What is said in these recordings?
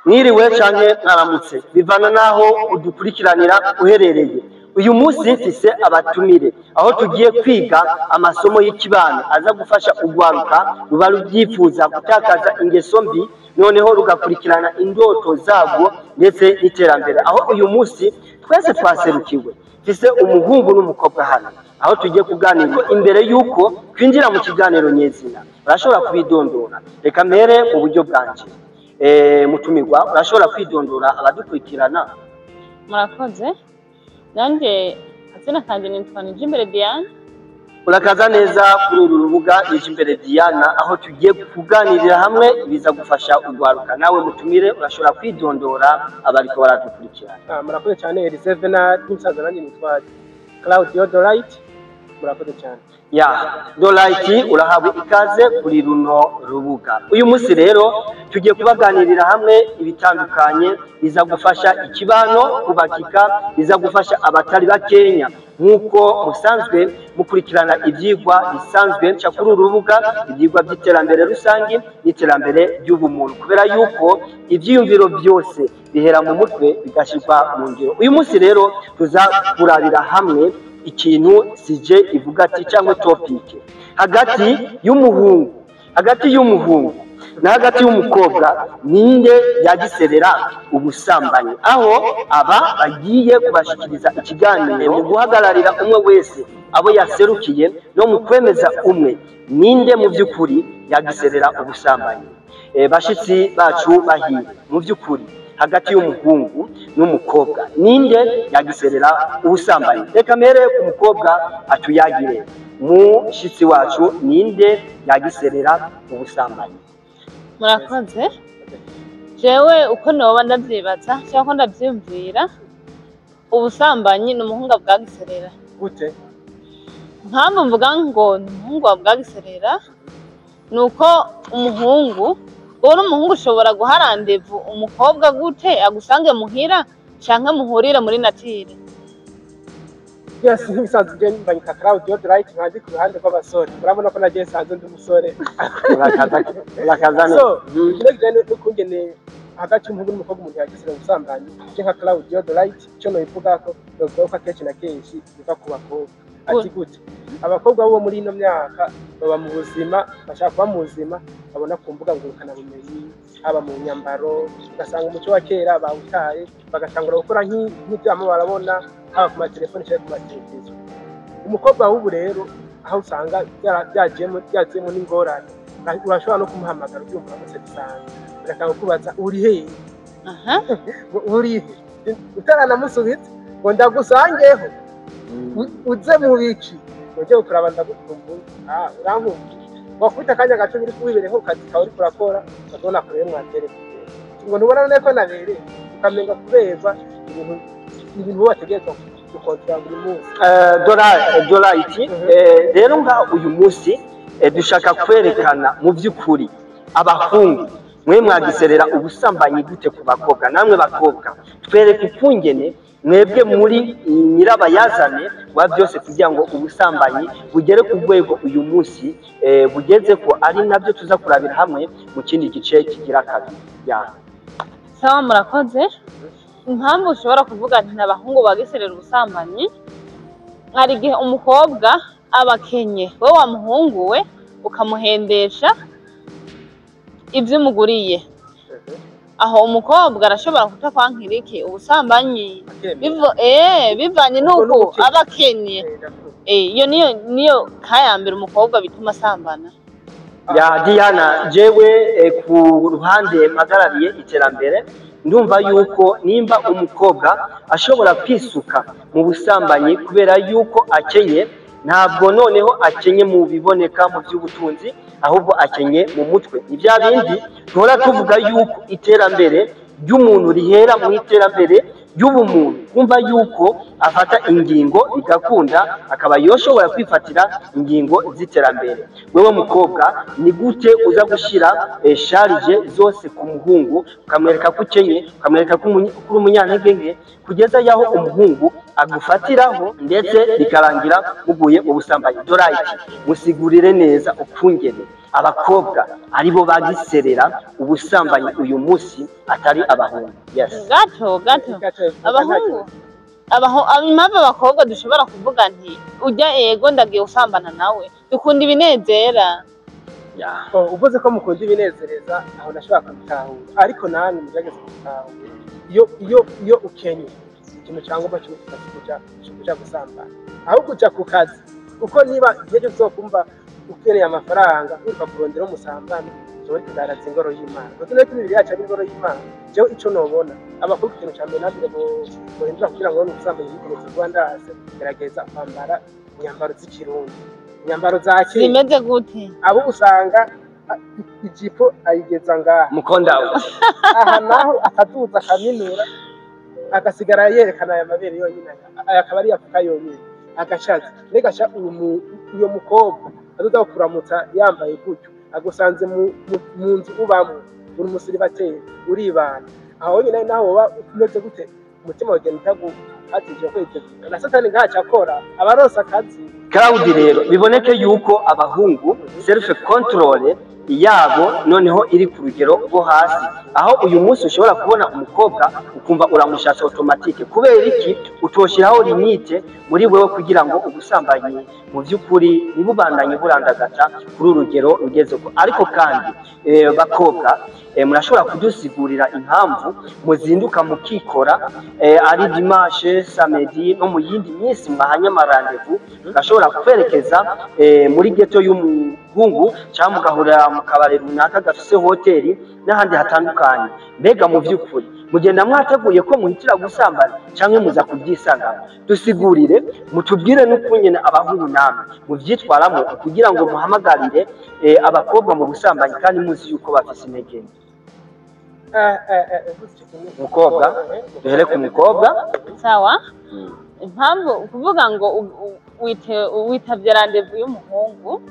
Mwiriwe canke mwaramutse, bivana naho udukurikiranira uherereye. Uyu munsi mfise abatumire aho tugiye kwiga amasomo y'ikibano aza gufasha urwaruka ruba rubyifuza gutakaza ingeso mbi, noneho rugakurikirana indoto zabwo ndetse n'iterambere. Aho uyu munsi twese twaserukiwe, mfise umuhungu n'umukobwa hano aho tugiye kuganira. Imbere y'uko twinjira mu kiganiro nyezina, urashobora kubidondora. Reka mpere mu buryo bwanje. Mutumirwa, urashobora kwidondora abadukurikirana? Murakoze. Nanjye akazina kanje nitwa Nijimbere Diane. Urakaza neza kuri uru rubuga, Nijimbere Diana, aho tugiye kuganirira hamwe biza gufasha urwaruka. Nawe mutumire, urashobora kwidondora abariko baradukurikirana? Murakoze cyane, Elise Venard, n'umusaza. Nanjye nitwa Claudio Dolight. Murakoze cyane. Ya Dolight, urahabwa ikaze kuri runo rubuga. Uyu munsi rero tugiye kubaganirira hamwe ibitandukanye biza gufasha ikibano kubakika, biza gufasha abatari bakenya, nk'uko musanzwe mukurikirana ibyigwa bisanzwe nca kuri uru rubuga, ibyigwa by'iterambere rusange n'iterambere ry'ubumuntu, kubera yuko ibyiyumviro byose bihera mu mutwe bigashyirwa mu ngiro. Uyu munsi rero tuza kurabira hamwe ikintu sujet ivuga ati, cyangwa topic, hagati y'umuhungu na hagati y'umukobwa, ninde yagiserera ubusambanyi? Aho aba bagiye kubashikiriza ikiganiro mu guhagararira umwe wese abo yaserukiye no mu kwemeza umwe ninde mu by'ukuri yagiserera ubusambanyi. Bashitsi bacu bahiye, mu by'ukuri hagati y'umuhungu n'umukobwa ninde yagiserera ubusambanyi? Reka mbere ku mukobwa atuyagire. Mushitsi wacu, ninde yagiserera ubusambanyi? Murakoze. Jewe uko noba ndavyibaza cyangwa ko ndavyiyumvira, ubusambanyi ni umuhungu bwagiserera. Gute? Impamvu mvuga ngo ni umuhungu wa bwagiserera ni uko umuhungu, wowe n'umuhungu ushobora guha rendez-vous umukobwa gute agusange muhira canke muhurire muri nature? Yes, nk'ibisanzwe je mbanyita Claudio Dolight, nkandi ku ruhande rw'abasore. Murabona ko nagiye nsanzwe ndi umusore. Urakaza neza. So ikindi kijyanye n'ukungene hagati y'umuhungu n'umukobwa umuntu yagisira ubusambanyi, je nka Claudio Dolight icyo nobivuga ko novuga ko akenshi na kenshi biva ku bakobwa. Ati gute? Abakobwa bo muri ino myaka baba mu buzima, bashaka kuba mu buzima babona ku mbuga ngurukanabumenyi, haba mu nyambaro, ugasanga umuco wa kera bawutaye, bagatangura gukora nk'ibyo bama barabona, haba ku matelefoni cyangwa ku mateleviziyo. Umukobwa w'ubu rero aho usanga byagiyemo n'ingorane, urashobora no kumuhamagara ubyumva uramutse bisanzwe, ugatanga kubaza: "Uri hehe?" Ngo "Uri he?" Utaranamusubiza ngo "Ndagusangeho." Uze mu biki? Ngo "Ujye kuraba, ndagukumbuye." "Ah, urankumbuye." Wakubita akanya gato biri wibereye nko ku kazi kawe uriko urakora, ukabona kure mwaterefone ngo "Ntubona none ko nabereye?" Ukamenga kuberwa ibintu wowe wategerezwa gukontorora buri munsi. Dorayiti, rero nka uyu munsi dushaka kwerekana mu by'ukuri abahungu mwe mwagiserera ubusambanyi gute ku bakobwa. Namwe bakobwa, twereke ukungene mwebwe muri nyirabayazane wa byose kugira ngo ubusambanyi bugere ku rwego uyu munsi bugeze ko, ari nabyo tuza kurabira hamwe mu kindi gice kigira kabiri ya. Sawa, murakoze. Impamvu ushobora kuvuga nti abahungu bagiserera ubusambanyi, hari igihe umukobwa aba akenye, wowe wa muhungu we ukamuhendesha ibyo umuguriye. Aho umukobwa arashobora kutakwankira iki? Ubusambanyi. Akemera. Bivanye Ubwo n'uko n'ubukene. aba akenye. Ndakumva. Iyo niyo kaya mbere umukobwa bituma asambana. Ya Diana, jewe ku ruhande mpagarariye iterambere, ndumva yuko nimba umukobwa ashobora kwisuka mu busambanyi kubera yuko akenye, ntabwo noneho akenye mu biboneka mu by'ubutunzi, ahubwo akenye mu mutwe. Ni bya bindi duhora tuvuga yuko iterambere ry'umuntu rihera mu iterambere ry'ubumuntu, kumva yuko afata ingingo bigakunda, akaba yoshobora kwifatira ingingo z'iterambere. Wewe mukobwa, ni gute uza gushyira charge zose ku muhungu, ukamwereka ko ukenye, ukamwereka ko uri umunyantege nke, kugeza yaho umuhungu agufatiraho ndetse bikarangira muguye mu busambanyi? Dorayiti, musigurire neza ukungene abakobwa aribo bagiserera ubusambanyi uyu munsi atari abahungu? Yes. Gato gato. Abahungu, impamvu abakobwa dushobora kuvuga nti ujya ego ndagiye gusambana nawe, dukunda ibinezera. Oh, uvuze ko mukunda ibinezereza, aho nashobora kubitahura, ariko namwe mugerageze kubitahura. Iyo ukenye ikintu cyangwa cyo kuja gusambana, ahubwo uja ku kazi, kuko niba igihe cyose uzokumva ukeneye amafaranga wiruka kurondera umusambana, ushobora kuzaratsa ingoro y'Imana, kuko niyo imibiri yacu ari ingoro y'Imana. Jewe ico nobona, abakobwa, ikintu ca mbere nambere bohindura kugira ngo ubusambanyi bukomeze kuba ndase, gerageza kwambara imyambaro z'ikirundi, imyambaro za kera. Zimeze gute? Abo usanga ijipo ayigeza ngaha Mukonda. Aha naho akaduza akaminura, agasigara yerekana aya mabere yonyine, aya akaba ari afuka yonyine agashaza negasha. Uyo mukobwa azoza kuramutsa yambaye gutyo, agusanze mu nzu ubamwo, uri umusiribateri, uribana aho nyine, naho woba umeze gute, umutima wagenda utaguhatije ko ivyo na Satani ntaco akora, abaronse akazi. Claude, rero biboneke yuko abahungu self control yabo noneho iri ku rugero rwo hasi, aho uyu munsi ushobora kubona umukobwa ukumva uramushatse automatique. Kubera iki utoshiraho limite muri wewe kugira ngo ubusambanyi mu by'ukuri ntibubandanye burandagata kuri uru rugero rugezeko? Ariko kandi bakobwa, murashobora kudusigurira impamvu muzinduka mukikora, ari dimanche, samedi no mu yindi minsi mwahanye ama rendez-vous, mugashobora kwerekeza muri ghetto y'umuhungu cyangwa mugahurira mu kabari runaka gafise hoteli n'ahandi hatandukanye? Mbega mu by'ukuri mugenda mwateguye ko muhitira gusambana, cyangwa muza kubyisangamo? Dusigurire, mutubwire n'ukungene abahungu namwe mubyitwaramo kugira ngo muhamagarire abakobwa mu busambanyi kandi muzi yuko bafise intege nke. Uvuze icyo kintu. Umukobwa, duhere ku mukobwa. Sawa. Impamvu kuvuga ngo witavye rendez-vous y'umuhungu,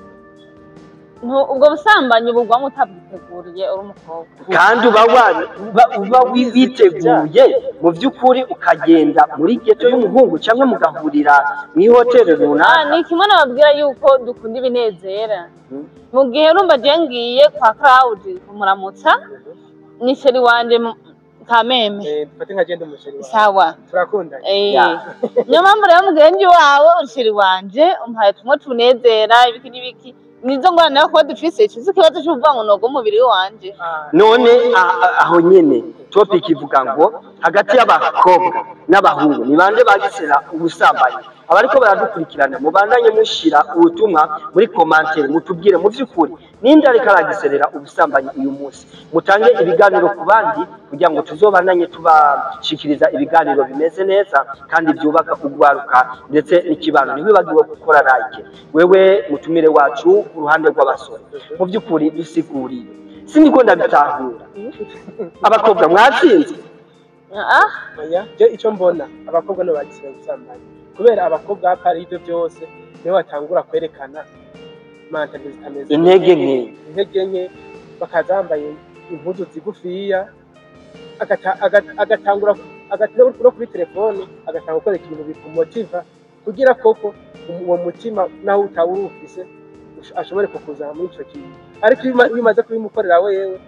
ubwo busambanyi bugwamo utabwiteguriye uri umukobwa. Kandi uba witeguye mu by'ukuri, ukagenda muri ghetto y'umuhungu cyangwa mugahurira mu ihoteli runaka. Ni kimwe nababwira yuko dukunda ibinezera. Mu gihe urumva je ngiye kwa Claude kumuramutsa, ni chéri wanje kameme. Dufate nka genda umuchéri wawe. Sawa. Turakundanye. Niyo mpamvu rero mugihe nje iwawe uri chéri wanje, umpaye tumwe tunezera, ibiki n'ibiki, nizo ngorane rero kuba dufise ico si ikibazo c'ukuvuga ngo noga umubiri wanje. None aho nyene topic ivuga ngo hagati y'abakobwa n'abahungu ni bande bagisera ubusambanyi? Abariko baradukurikirana, mubandanye mushira ubutumwa muri commentaire, mutubwire mu vy'ukuri ninde ariko aragiserera ubusambanyi uyu munsi. Mutange ibiganiro ku bandi kugira ngo tuzobandanye tubashikiriza ibiganiro bimeze neza kandi byubaka ugwaruka ndetse n'ikibano. Ntiwibagiwe gukora like. Wewe mutumire wacu ku ruhande rw'abasore, mu by'ukuri dusiguriye, siniko ndabitahura, abakobwa mwatsinze? Ah. Oya, je icyo mbona, abakobwa nibo bagisira ubusambanyi, kubera abakobwa hapari ibyo byose nibo batangura kwerekana mentalité zitameze. Intege nke. Intege nke, bakaza bambaye impuzu zigufiya, agatangura no kuri telefone agatanga kwereka ibintu bikumotiva kugira koko uwo mutima naho utaba uwufise ashobore kukuzana muri ico kintu. Ariko iyo umaze kubimukorera wewe,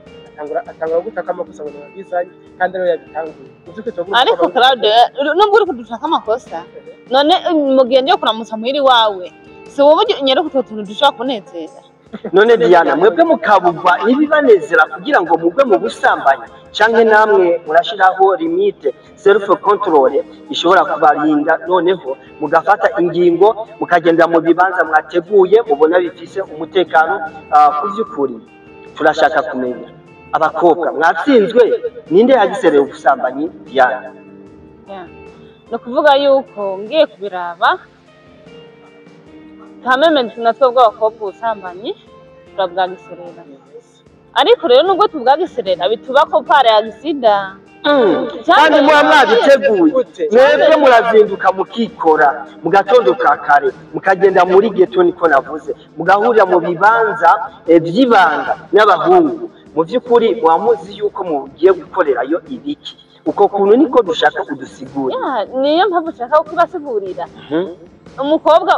atangura gutaka amakosa ngo ntiwabizanye kandi ariwe yabitanguye. Mu vy'ukuri turavuga ko Ariko Claude, nubwo uri kudushaka amakosa, none mu gihe ngiye kuramutsa muhira iwawe, si wowe unyereka utwo tuntu dushobora kunezera? None Diana, mwebwe mukabugwa n'ibibanezera kugira ngo mugwe mu busambanyi, canke namwe murashiraho limite, self control ishobora kubarinda, noneho mugafata ingingo mukagenda mu bibanza mwateguye mubona bifise umutekano? Ku vy'ukuri turashaka kumenya, abakobwa mwatsinzwe? Ninde yagisereye ubusambanyi, Diana? Yeah. Ni ukuvuga yuko ngiye kubiraba kameme, na twebwe abakobwa ubusambanyi turabwagiserera, ariko rero nubwo tubwagiserera bituba ko par accident. Kandi muba mwabiteguye. Gute? Mwebwe murazinduka mukikora mu gatondo ka kare, mukagenda muri ghetto, niko navuze, mugahurira mu bibanza vy'ibanga n'abahungu. Mu vy'ukuri muba muzi yuko mugiye gukorerayo ibiki? Uko kuntu niko dushaka udusigure. Yeah, niyo mpamvu nshaka kubasigurira. Umukobwa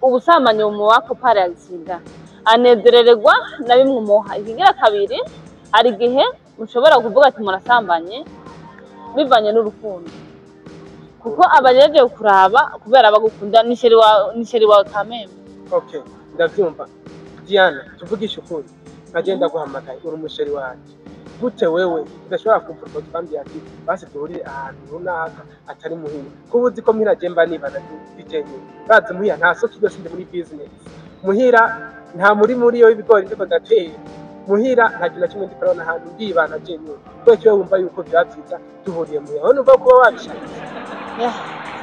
ubusambanyi bumuba ko par accident. Anezerererwa na bimwe umuha. Ikigira kabiri, hari igihe mushobora kuvuga ati murasambanye bivanye n'urukundo, kuko abajeje kuraba kubera bagukunda, ni chéri wawe, ni chéri wawe kameme. Okay, ndavyumva. Diana, tuvugishe ukuri, nkagenda guhamagaye, uri umu chéri wanje, gute wewe udashobora kumva twambwiye ati basi duhurire ahantu runaka atari muhira, kuba uzi ko muhira jemba nibana bijenyine? Bazi muhira nta soko yose, ndi muri business muhira, nta muri yo w'ibigori ndiko ndatera muhira, nta kintu na kimwe ndiko ndabona ahantu ndibana jenyine. Kubera ko wumva yuko biba vyiza duhuriye muhira, aho numva kuba wabishaka. Yeah,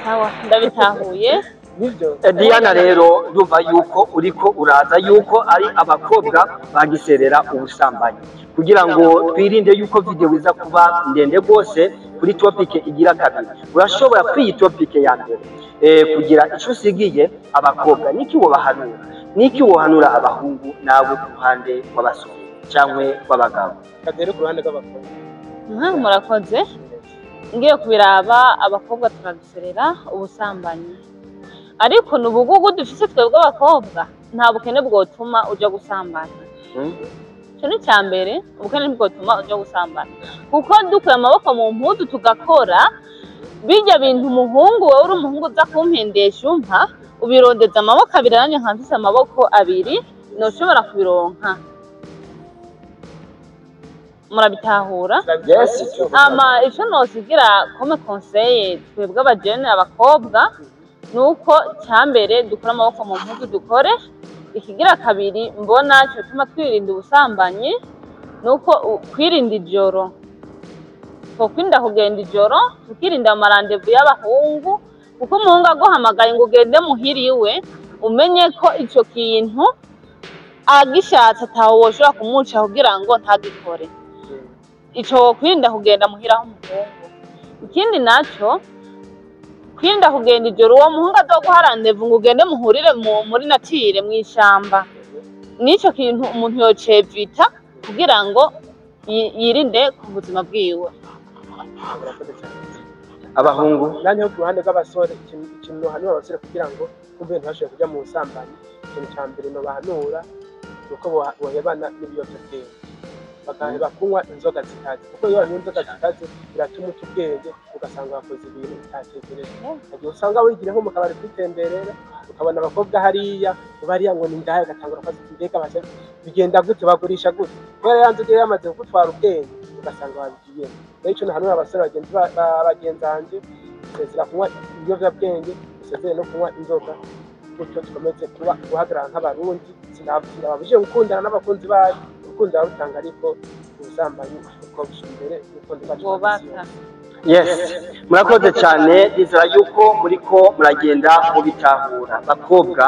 sawa, ndabitahuye. Nibyo. Diana, rero ndumva yuko uriko uraza yuko ari abakobwa bagiserera ubusambanyi. Kugira ngo twirinde yuko video iza kuba ndende rwose kuri topic igira kabiri, urashobora kuri iyi topic ya mbere kugira ico usigiye abakobwa. Niki wobahanura, niki wohanura abahungu nawe ku ruhande rw'abasore canke rw'abagabo? Kadere ku ruhande rw'abakobwa. Murakoze. Ngiye kubiraba, abakobwa turaduserera ubusambanyi, ariko ni ubugugu dufise twebwe abakobwa. Nta bukene bwotuma uja gusambana. Ico ni icya mbere, ubukene ntibwotuma uja gusambana, kuko dukuye amaboko mu mpuzu tugakora bijya bintu. Umuhungu, wowe uri umuhungu uza kumpendesha umpa, ubirondeza amaboko abiri, nanjye nkaba mfise amaboko abiri, noshobora kubironka. Murabitahura? Yes. Ama ico nosigira comme conseil twebwe abajene abakobwa nuko cyambere dukora amaboko mu mpuzu dukore. Ikigira kabiri mbona cyotuma twirinda ubusambanyi nuko kwirinda ijoro, twokwirinda kugenda ijoro, tukirinda ama rendez-vous y'abahungu, kuko umuhungu aguhamagaye ngo ugende muhira iwe, umenye ko ico kintu agishatse ataho woshobora kumuca kugira ngo ntagikore. Ico wokwirinda kugenda muhira h'umuhungu. Ikindi naco, kwirinda kugenda ijoro. Uwo muhungu azoguha rendez-vous ngo ugende muhurire muri nature, mw'ishamba, nico kintu umuntu yocevita kugira ngo yirinde ku buzima bwiwe. Murakoze cyane. Abahungu? Nanjye ku ruhande rw'abasore, ikintu nohanura abasore kugira ngo kumve ntibashobore kujya mu busambanyi, ikintu cya mbere nobahanura ni uko bohebana n'ibiyobyabwenge, bagaheba kunywa inzoga zikaze, kuko iyo wanyoye inzoga zikaze biratuma uta ubwenge, ugasanga wakoze ibintu utatekereje. Igihe usanga wigira nko mu kabari kwitemberera, ukabona abakobwa hariya bariya ngo ni indaya, ugatangura kubaza uti mbega bigenda gute, bagurisha gute? Kubera ya nzoga yamaze kugutwara ubwenge, ugasanga wabigiyemo. Rero icyo nahanura abasore bagenzi bagenzi banjye, gusezera kunywa ibiyobyabwenge, dusezere no kunywa inzoga, gutyo dukomeze kuba guhagarara nk'Abarundi. Sinababujije gukundana n'abakunzi bayo, urukundo rutanga, ariko ubusambanyi uko bushyira imbere urukundo rwacu rwa misi Bwubaka. yose. Yes, murakoze cyane. Ndizera yuko muriko muragenda mubitahura. Bakobwa,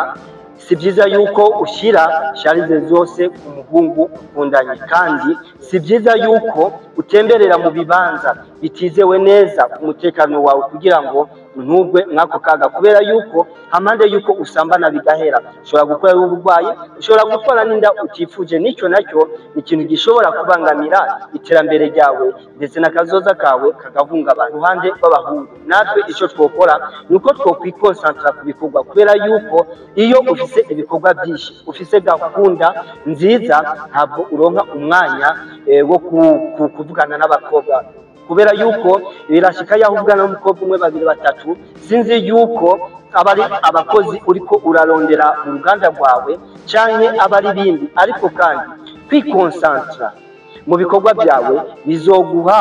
si byiza yuko ushyira charge zose ku muhungu ukundanye, kandi si byiza yuko utemberera mu bibanza bitizewe neza ku mutekano wawe kugira ngo ntugwe mw'ako kaga, kubera yuko hampande yuko usambana bigahera, ushobora gukora uburwayi, ushobora gutwara n'inda utifuje. N'icyo nacyo ni ikintu gishobora kubangamira iterambere ryawe, ndetse n'akazoza kawe kagahungabana. Uruhande rw'abahungu natwe, icyo twokora ni uko twokwikonsantara ku bikorwa, kubera yuko iyo ufise ibikorwa byinshi, ufise gahunda nziza, ntabwo uronka umwanya wo kuvugana n'abakobwa, kubera yuko birashika yaho uvugana n'umukobwa umwe, babiri, batatu, sinzi yuko aba ari abakozi uriko urarondera mu ruganda rwawe canke aba ari ibindi. Ariko kandi kwikonsantara mu bikorwa byawe bizoguha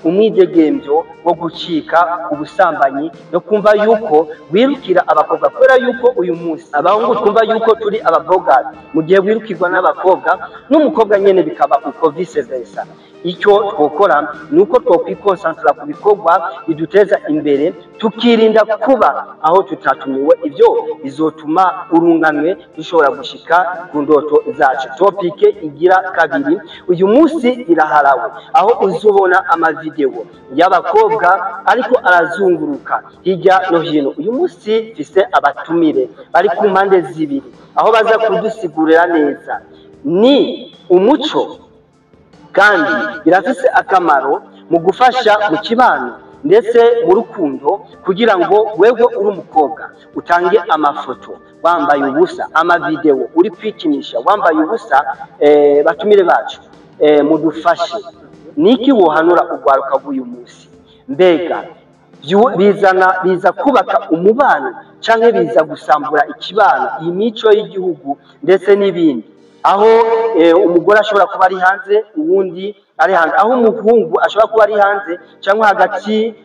umwidegembyo wo gucika ubusambanyi no kumva yuko wirukira abakobwa, kubera yuko uyu munsi abahungu twumva yuko turi ababogari mu gihe wirukirwa n'abakobwa, n'umukobwa nyene bikaba uko, vice versa. Icyo twokora ni uko twokwikonsantara ku bikorwa biduteza imbere, tukirinda kuba aho tutatumiwe. Ibyo bizotuma urunganwe dushobora gushika ku ndoto zacu. Topic igira kabiri uyu munsi iraharawe, aho uzobona amavideo y'abakobwa ariko arazunguruka hirya no hino. Uyu munsi mfise abatumire bari ku mpande zibiri, aho baza kudusigurira neza. Ni umuco kandi birafise akamaro mu gufasha mu kibano ndetse mu rukundo, kugira ngo wewe uri umukobwa utange amafoto. wambaye ubusa, amavideo uri kwikinisha wambaye ubusa. Batumire bacu, mudufashe, niki wohanura urwaruka rw'uyu munsi? Mbega bizana biza kubaka umubano canke biza gusambura ikibano, imico y'igihugu ndetse n'ibindi, aho umugore ashobora kuba ari hanze, uwundi ari hanze, aho umuhungu ashobora kuba ari hanze cyangwa hagati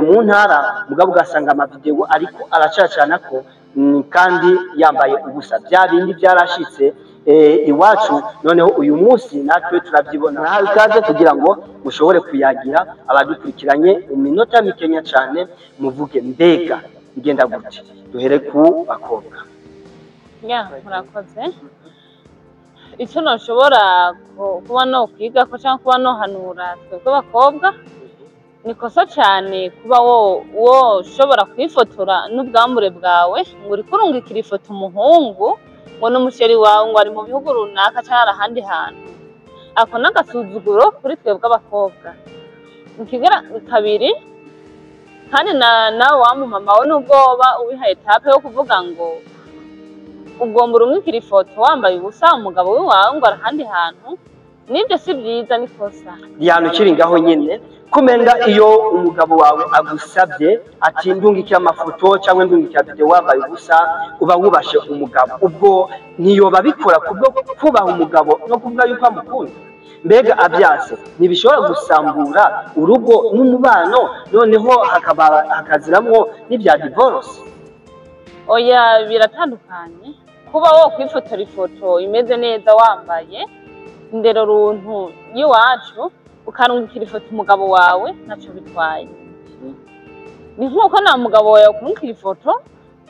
mu ntara, mugabo ugasanga amavideo ariko aracacana ko kandi yambaye ubusa? Bya bindi byarashitse iwacu, noneho uyu munsi natwe turabyibona. Nahawe ikaze kugira ngo mushobore kuyagira abadukurikiranye mu minota mikenya cyane, muvuge mbega bigenda gute. Duhere ku bakobwa. Ya, murakoze. Icyo nashobora kuba no kwiga ko cyangwa kuba nohanura twebwe abakobwa, ni ikosa cyane kuba wo ushobora kwifotora n'ubwambure bwawe, ngo uri kurungikira ifoto umuhungu ngo ni umuchéri wawe, ngo ari mu bihugu runaka cyangwa ari ahandi hantu. Ako ni agasuzuguro kuri twebwe abakobwa. Ikigira kabiri kandi, na nawe wa mumama we, nubwo woba ubihaye étape yo kuvuga ngo ugomba urungikira ifoto wambaye ubusa umugabo wawe ngo ari ahandi hantu, nibyo si byiza, ni kosa. Diana, ukiri ngaho nyine, kumenga iyo umugabo wawe agusabye ati ndungikira amafoto cyangwa ndungikira video wambaye ubusa, uba wubashe umugabo. Ubwo ntiyoba bikora kubwo kubaha umugabo no kuvuga yuko amukunda? Mbega abyase ntibishobora gusambura urugo n'umubano, noneho hakaba hakaziramwo n'ibya divorce? Oya, biratandukanye. Kuba wo kwifotora ifoto imeze neza wambaye indero runtu y'iwacu, ukarungikira ifoto umugabo wawe, ntacyo bitwaye. Ni nk'uko nta mugabo wawe ukurungikira ifoto,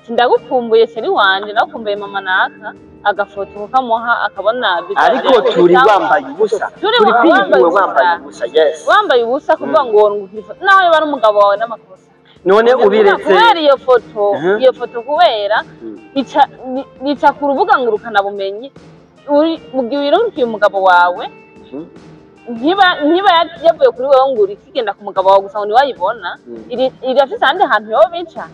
sindagukumbuye chéri wanje, nagukumbuye mama naka, agafoto kukamuha akabona. Ariko turi wambaye ubusa. Turi turi wambaye kwiriwe ubusa. Wambaye ubusa, yes. Wambaye ubusa, kuvuga ngo worungikira ifoto naho yaba ari umugabo wawe, n'amakosa. None ubiretse Kubera iyo foto, iyo foto kubera ica ica ku rubuga ngurukanabumenyi, mu gihe wirungikiye umugabo wawe, ntiba yavuye kuri wowe ngo uri kigenda ku mugabo wawe gusa ngo ntiwayibona, irafise ahandi hantu yoba bica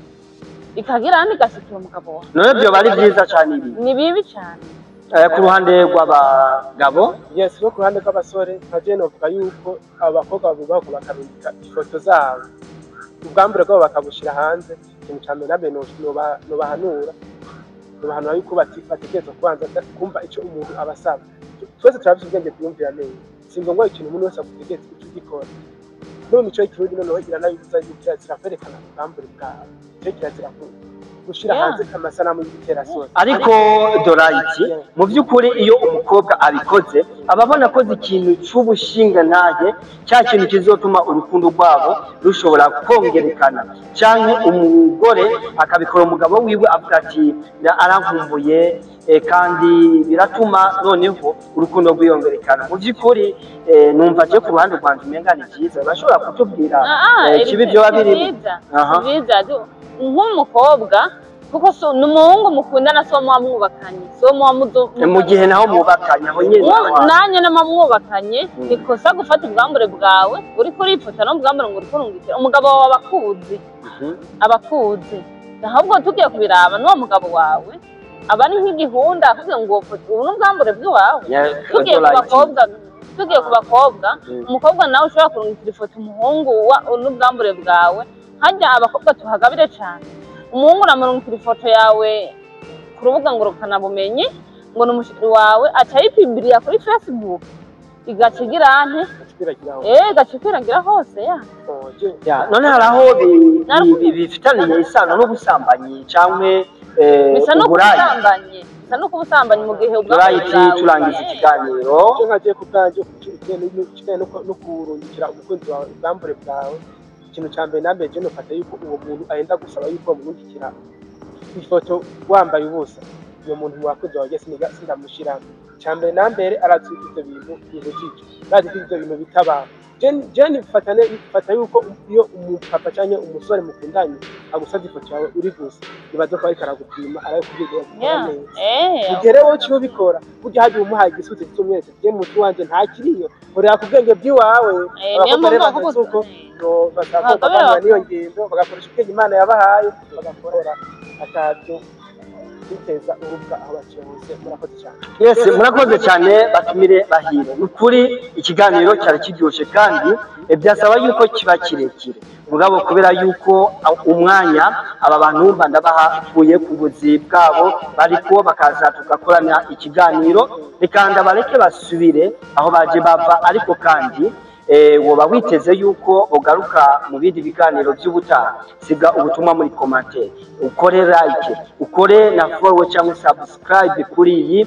ikagira ahandi igashikira umugabo wawe. None byoba ari byiza cyane ibi? Ni bibi cyane. Ku ruhande rw'abagabo? Yes, no ku ruhande rw'abasore, nka je novuga yuko abo bakobwa bubaka bakarungika ifoto zabo, ubwambure bwabo bakabushira hanze, ikintu ca mbere nabe nobahanura yuko bategerezwa kubanza kumva ico umuntu abasaba. Twese turafise ubwenge bwiyumvira neza. Si ngombwa ikintu umuntu wese agutegetse uca ugikora. No mu mico y'ikirundi noneho iranabibuza yuko kirazira kwerekana ubwambure bwawe, ico kirazira gushira hanze amasanamu y'ibiterasoni. Ariko Dorayiti, mu by'ukuri iyo umukobwa abikoze, aba abona akoze ikintu cy'ubushingantahe, cya kintu kizotuma urukundo rwabo rushobora kongerekana, cyangwa umugore akabikora umugabo wiwe avuga ati arankumbuye, kandi biratuma noneho urukundo rwiyongerekana. Mu by'ukuri numva je ku ruhande rwanjye umenga ni byiza. Bashobora kutubwira ikibi byoba ni birimo? Byiza. Ni byiza. Nk'umukobwa, kuko ni umuhungu mukundana, si uwo muba mwubakanye, si uwo muba Mu gihe naho mubakanye aho nyine Nanjye nama mwubakanye, ni kosa gufata ubwambure bwawe uriko urifota n'ubwambure ngo uriko urungikira umugabo wawe. Abakuzi, abakuzi. Ahubwo tugiye kubiraba, n'uwo mugabo wawe aba ari nk'igihunda akubwira ngo ubu ni ubwambure bw'iwawe. Tugiye ku Dorayiti. bakobwa, tugiye ku bakobwa, umukobwa nawe ushobora kurungikira ifoto umuhungu n'ubwambure bwawe. Harya abakobwa tuhagabire cyane. Umuhungu uramurungikira ifoto yawe ku rubuga ngurukanabumenyi ngo ni umuchéri wawe, aca ayipimbirira kuri Facebook, igaca igira nte? Kwiragira aho. Igaca ikwiragira hose ya. Oh, je Ya, none hari aho bifitaniye isano n'ubusambanyi cyangwa Bisa no uburaya? kubusambanyi, bisa no kubusambanyi mu gihe ubwambure Dorayiti, bwawe turangiza ikiganiro. Icyo nkagiye ku bwanjye kijyanye no kurungikira umukunzi wawe ubwambure bwawe, ikintu cya mbere na mbere je nofata yuko uwo muntu arenda gusaba yuko bamurungikira ifoto wambaye ubusa, uwo muntu mu bakunzi wawe sindamushiramo. Icya mbere na mbere arazi yuko ivyo bintu bibujije, arazi ko ivyo bintu bitabaho. Je nifata yuko iyo umupapa canke umusore mukundanye agusavye ifoto yawe uri gusa, nibaza ko ariko aragupima, arabikubwira neza. Igihe rero wowe uciye ubikora burya, hagiye umuhaye igisubizo cy'umwete, je muti wanje ntakiriyo, nkorera ku bwenge bw'iwawe. Niyo Abakobwa rero mpamvu bafise uko bashaka Abagabo bavanira n'iyo ngendo, bagakoresha ubwenge Imana yabahaye, bagakora atavyo. kwiteza urubwa aho baciye hose. Murakoze cyane. Yes, murakoze cyane batumire bahire. Ni ukuri ikiganiro cyari kiryoshye kandi byasaba yuko kiba kirekire, mugabo kubera yuko umwanya aba bantu mba ndabahakuye ku buzi bwabo, bariko bakaza tugakorana ikiganiro, reka ndabareke basubire aho baje bava. Ariko kandi woba witeze yuko ugaruka mu bindi biganiro by'ubutaha. Siga ubutumwa muri commentaire, ukore like, ukore na follow cyangwa subscribe kuri iyi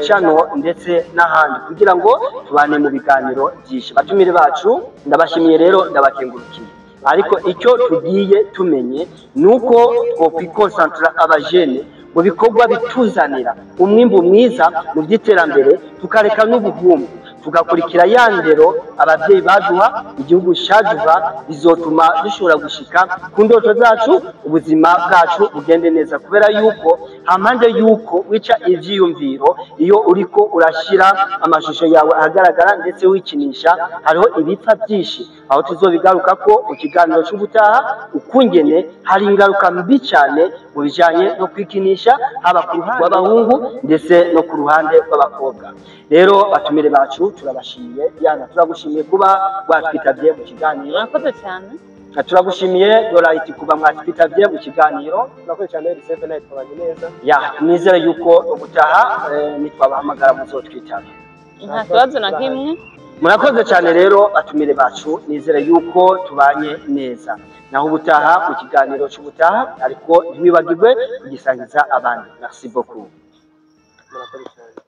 channel ndetse n'ahandi, kugira ngo tubane mu biganiro byinshi. Batumire bacu, ndabashimiye rero, ndabakengurukiye. Ariko icyo tugiye tumenye ni uko twokwikonsantura abajene mu bikorwa bituzanira umwimbu mwiza mu by'iterambere, tukareka n'ubuhumbu, tugakurikira ya ndero ababyeyi baduha, igihugu cyaduha, bizotuma dushobora gushika ku ndoto zacu, ubuzima bwacu bugende neza. Kubera yuko hampande yuko wica ivyiyumviro iyo uriko urashira amashusho yawe ahagaragara ndetse wikinisha, hariho ibipfa byinshi, aho tuzobigaruka ko mu kiganiro cy'ubutaha, ukungene hari ingaruka mbi cyane mu bijanye no kwikinisha, haba ku ruhande rw'abahungu ndetse no ku ruhande rw'abakobwa. Rero batumire bacu, turabashimiye. Yana, turagushimiye kuba watwitabye mu kiganiro. Murakoze cyane. Turagushimiye Dorayiti kuba mwatwitabye mu kiganiro. Murakoze cyane Eliseve, nawe twabanye neza. Ya, nizere yuko ubutaha nitwabahamagara muzotwitaba. Nta kibazo na kimwe. Murakoze cyane rero batumire bacu, nizere yuko tubanye neza. Naho ubutaha mu kiganiro cy'ubutaha, ariko ntiwibagirwe kugisangiza abandi. Merci beaucoup. Murakoze cyane.